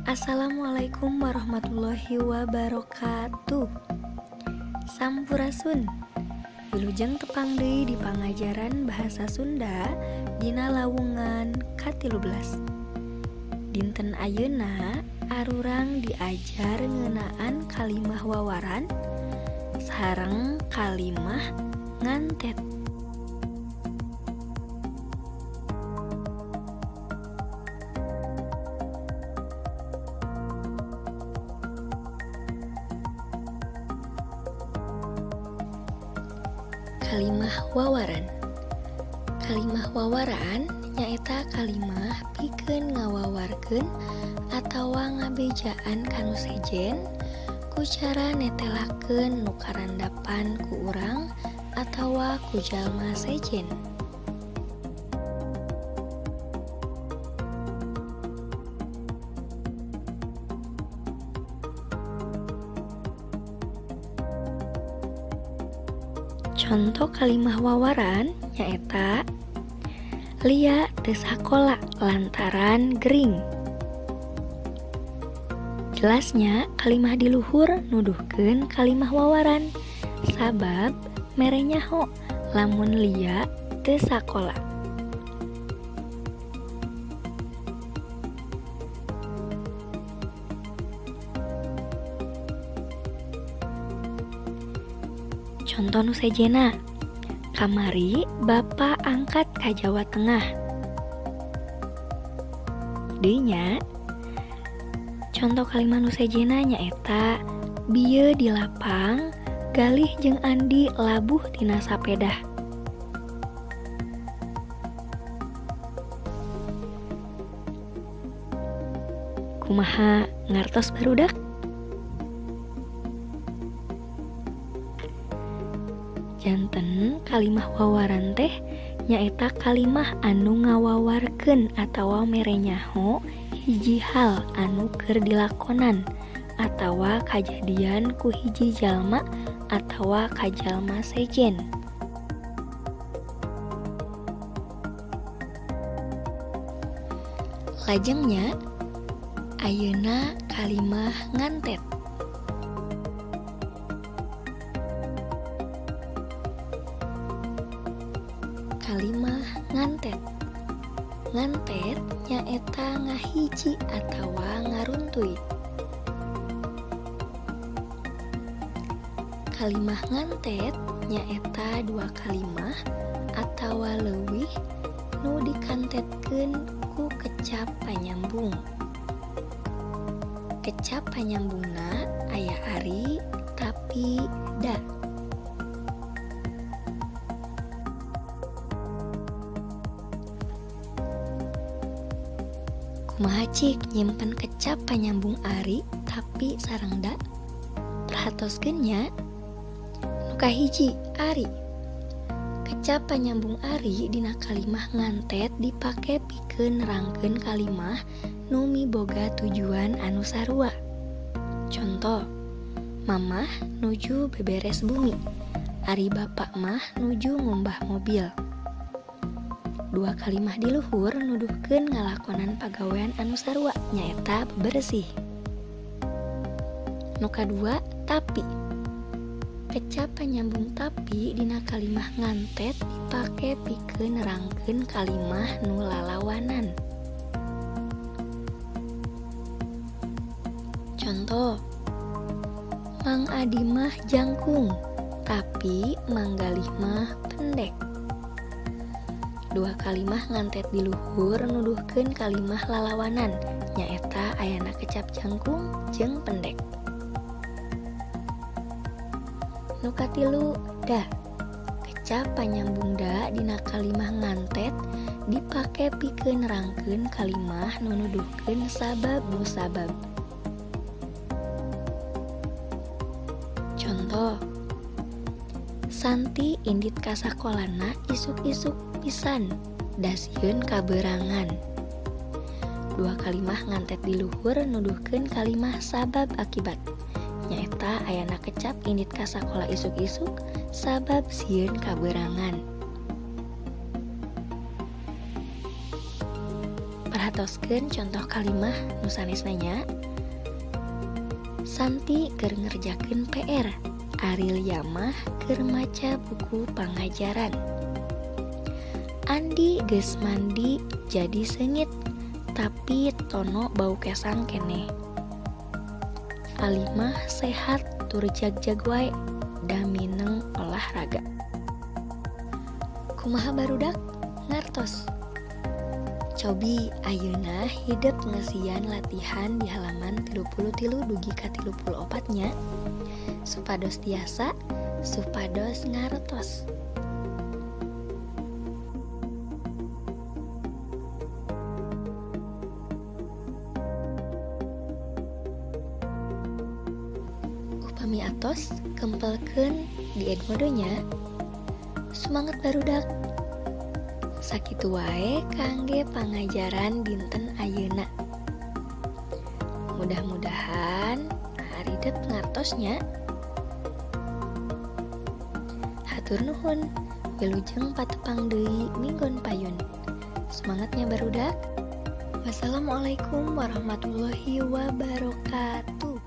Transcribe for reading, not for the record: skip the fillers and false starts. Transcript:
Assalamualaikum warahmatullahi wabarakatuh. Sampurasun. Wilujeng tepang deui di pangajaran bahasa Sunda dina lawungan ka-13. Dinten ayeuna arurang diajar ngeunaan kalimah wawaran sareng kalimah ngantet. Kalimah wawaran. Kalimah wawaran nyaeta kalimah pikeun ngawawarkeun atawa ngabejaan ka nu sejen ku cara netelakeun nu karandapan ku urang atawa ku jalma sejen. Conto kalimah wawaran nyaeta Lia teu sakola lantaran gering. Jelasnya kalimah di luhur nuduhkeun kalimah wawaran sabab mere nyaho lamun Lia teu sakola. Conto nu sejenna, kamari Bapa angkat ka Jawa Tengah. Deui nya, conto kalimah nu sejenna nyaeta bieu di lapang Galih jeung Andi labuh tina sapedah. Kumaha ngartos barudak? Janten kalimah wawaran teh nyaeta kalimah anu ngawawarkeun atawa mere nyaho hiji hal anu keur dilakonan atawa kajadian ku hiji jalma atawa ka jalma sejen. Lajengnya ayeuna kalimah ngantet. Kalimah ngantet. Ngantet nyaeta ngahiji atawa ngaruntuy. Kalimah ngantet nyaeta dua kalimah atawa leuwih nu dikantetkeun ku kecap panyambung. Kecap panyambungna aya ari, tapi, da. Kumaha cik nyimpen kecap panyambung ari tapi sareng da? Perhatoskeun nya. Nu kahiji ari. Kecap panyambung ari dina kalimah ngantet dipake pikeun nerangkeun kalimah nu miboga tujuan anu sarua. Conto, mamah nuju beberes bumi, ari bapak mah nuju ngumbah mobil. Dua kalimah di luhur nuduhkeun ngalakonan pagawean anu sarua nyaeta bebersih. Nu kadua tapi. Kecap panyambung tapi dina kalimah ngantet dipake pikeun nerangkeun kalimah nu lalawanan. Conto, Mang Adi mah jangkung, tapi Mang Galih mah pendek. Dua kalimah ngantet di luhur nuduhkeun kalimah lalawanan nyaeta ayana kecap jangkung jeung pendek. Nu katilu da. Kecap panyambung da dina kalimah ngantet dipake pikeun nerangkeun kalimah nu nuduhkeun sabab musabab. Conto, Santi indit ka sakolana isuk-isuk pisan da sieun kaberangan. Dua kalimah ngantet di luhur nuduhkeun kalimah sabab akibat nyaeta ayana kecap indit ka sakola isuk-isuk sabab sieun kaberangan. Perhatoskeun contoh kalimah nu sanesna nya. Santi keur ngerjakeun PR, ari Lia mah keur maca buku pangajaran. Andi geus mandi jadi seungit, tapi Tono bau kesang keneh. Ali mah sehat tur jagjag wae da mineng olahraga. Kumaha barudak? Ngartos? Cobi ayeuna hidep ngesian latihan di halaman 33 dugi ka 34 nya. Supados tiasa, supados ngartos. Upami atos kempelkeun di Edmodo nya. Sumanget barudak. Sakitu wae kangge pangajaran dinten ayeuna. Mudah-mudahan haridep ngartos nya. Hatur nuhun, wilujeng patepang deui minggon payun. Semangatnya barudak. Wassalamualaikum warahmatullahi wabarakatuh.